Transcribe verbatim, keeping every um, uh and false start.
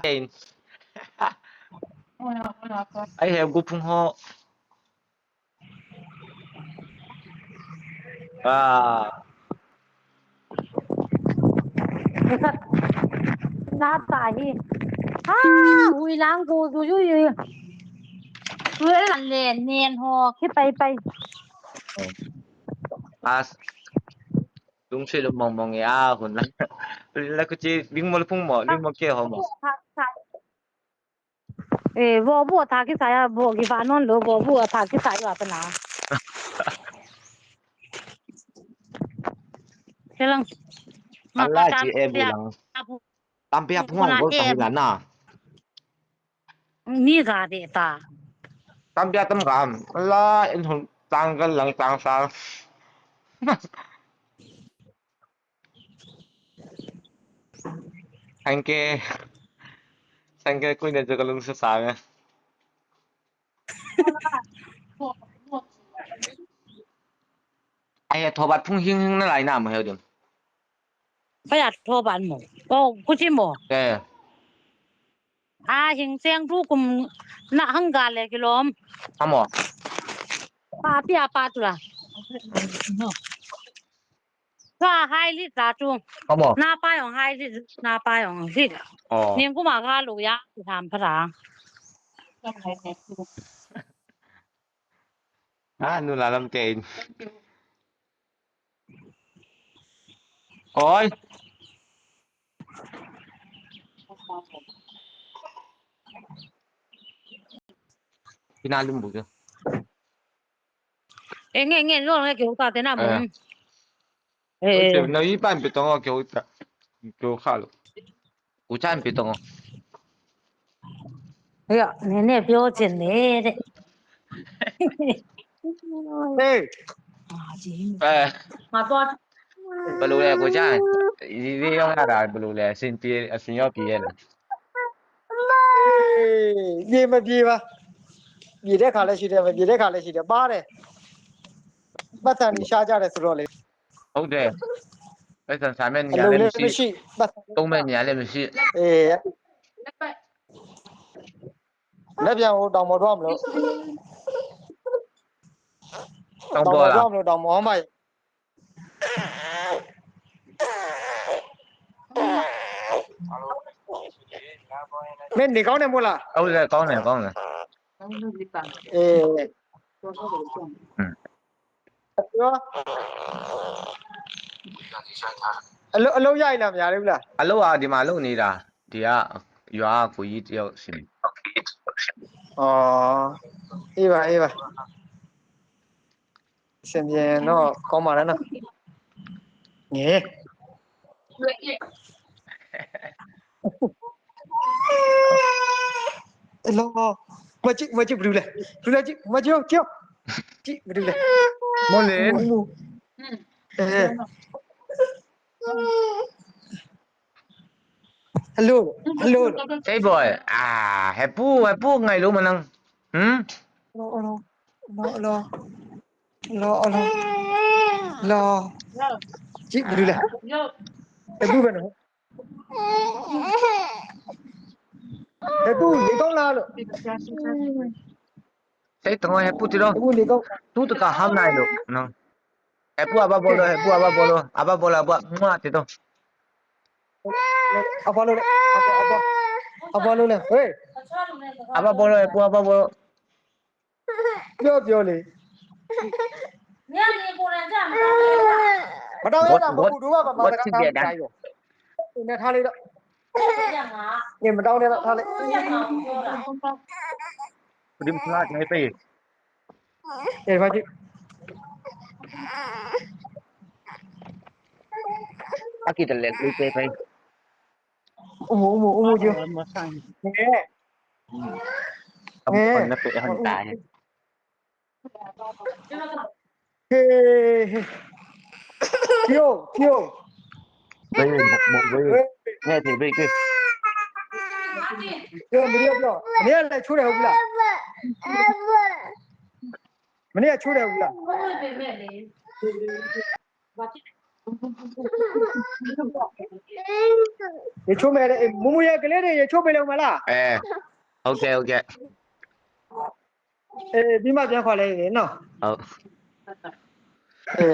Ei. Ai he gu phung ho. Ah. Na ta hi. Ah, hui lang gu gu yu yu. Hui lang le nen ho ki pai pai. As. Lungsi lu mong mong ya hun la. La ku chi ling mo lu phung mo, ling mo ke ho mo. Eh, vo bu tha kisa ya, vo ki va non lo, vo bu tha kisa ya pa na. Kelang. Ala chi e bu lang. Tampi a phung ko ka hila na. Ni ga de ta. Tampi a tam ga. Ala in hon tang ka lang tang sa. Thank you. Thank you, kui ne jo ka lung sa sa me. Ai, thobat phung hing hing na lai na mo he dim. Kaya thobat mo. Ko kuchi mo. Eh. A hing seng thu kum na hang ga le kilom. Amo. Pa pi a pa tu la. Sa hai li ta tu. Amo. Na pa yong hai li, na pa yong li. Oh. Ning kuma ga lu ya, tham pa ra. Ah, nu la lam ke in. Oi. Ina lum bu. Enge, enge, lo nge ke uta te na mo. Eh. Eh. Oi, na i pan pe tong ke uta. Ke u kha lo. U chan pe tong. Ya, ne ne pyo chen ne de. Hey. Eh. Ma to. Balu le ko chan. Yi yi yong na da balu le sin pi, sin yo pi ye le. Ye ma bi ba. Bi de kha le shi de ba, bi de kha le shi de ba de. Ba ta ni sha ja de su lo le. ဟုတ်တယ်။ ပိုက်ဆံရှာမဲ့နေရာလည်းမရှိ၊ သုံးမဲ့နေရာလည်းမရှိ။ အေး။ လက်ပြန်ဟိုတောင်ပေါ်သွားမလို့။ တောင်ပေါ်လား။ တောင်ပေါ်သွားမလို့၊ တောင်ပေါ်ဟောင်းမကြီး။ မင်းနေကောင်းတယ်မို့လား။ ဟုတ်တယ်၊ ကောင်းတယ်၊ ကောင်းတယ်။ အေး။ အင်း။ အလုပ်၊ အလုပ်ရရင်လား၊ မရသေးဘူးလား။ အလုပ်ကဒီမှာလုပ်နေတာ၊ ဒီကရွာကကိုကြီးတစ်ယောက်ရှိနေ။ အော်၊ အေးပါ၊ အေးပါ။ အဆင်ပြေရင်တော့ကောင်းပါတယ်နော်။ ငယ်။ အလော၊ မကြည့်၊ မကြည့်၊ ဘယ်သူလဲ။ ဘယ်သူလဲ။ ကြည့်၊ မကြည့်၊ ကြည့်၊ ကြည့်၊ ဘယ်သူလဲ။ မော်လင်း။ အဲ။ Hello, hello. Hey boy. Ah, Hepu, Hepu, ngai lo manang. Hmm? Hello, hello. Hello, hello. Hello, hello. Hello. Jih, beri lah. Hepu kan? Hepu, ni kau lah lo. Hey, tengok Hepu tu lo. Hepu, ni kau. Tu tu kaham nai lo. No. Hepu, apa bolo, Hepu, apa bolo. Apa bolo, apa. Mua, tu tu. Apa lo, apa, apa, apa lo le, hey. Apa bolo, Hepu, apa bolo. ပြောပြောလေ။ မတောင်းရတော့ဘူး၊ ဘူးတို့ကပါမှာ။ What, what, တခါ what တခါ ရှိတယ်။ ဒါ။ နေထားလေတော့။ နေမတောင်းနဲ့တော့ ထားလေ။ ပဒိမဖျားနေပဲ။ ကဲ မကြည့်။ အကီတလဲ လေးပဲပဲ။ အိုး အိုး အိုး အိုး ကျိုး။ ဟဲ့။ ဟဲ့။ ဟေး ဟေး။ ကျိုး ကျိုး။ ဝေး ဝေး ဝေး။ ဟေး။ ဟဲ့ ဟဲ့ ဟဲ့ ဟဲ့။ ကျိုး မင်းပြော။ မင်းလည်း ချိုးတယ် ဟုတ်ဘူးလား။ မင်းက ချိုးတယ် ဟုတ်ဘူးလား။ ဘာဖြစ် ရေချိုးမယ်လေ မူမူရေကလေးတွေရေချိုးပေးလို့မလား အဲဟုတ်ကဲ့ဟုတ်ကဲ့ အဲပြီးမှပြန်ခေါ်လိုက်လေနော် ဟုတ် အဲ